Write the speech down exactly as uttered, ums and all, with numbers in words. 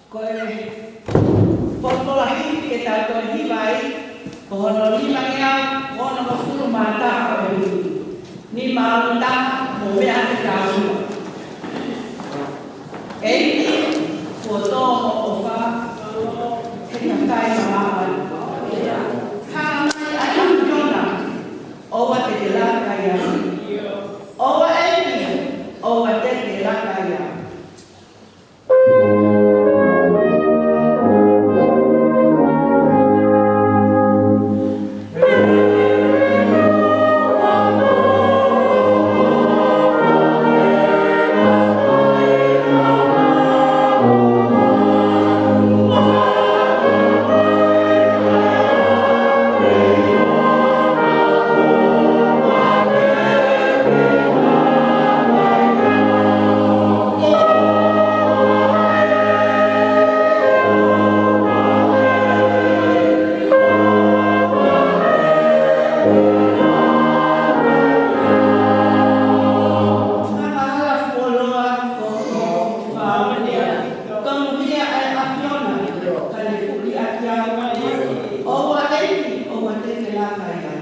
Ko e folofola himi ke tau toe hiva ai, ko hono nima ngeau ono mā taha ʻo e himi. Nima ono taha, mo e meʻa ke tau hiva. ʻEiki, kuo tō hoʻo ʻofa ki he kakai māʻoniʻoni. Hanga mai ʻa e ʻAfiona, ʻoua te ke laka ia. ʻOua ʻEiki, ʻoua te ke laka ia. Tongia ʻa e ʻAfiona, ka ne puli ʻaki au. ʻOua ʻEiki, ʻoua te ke laka ia.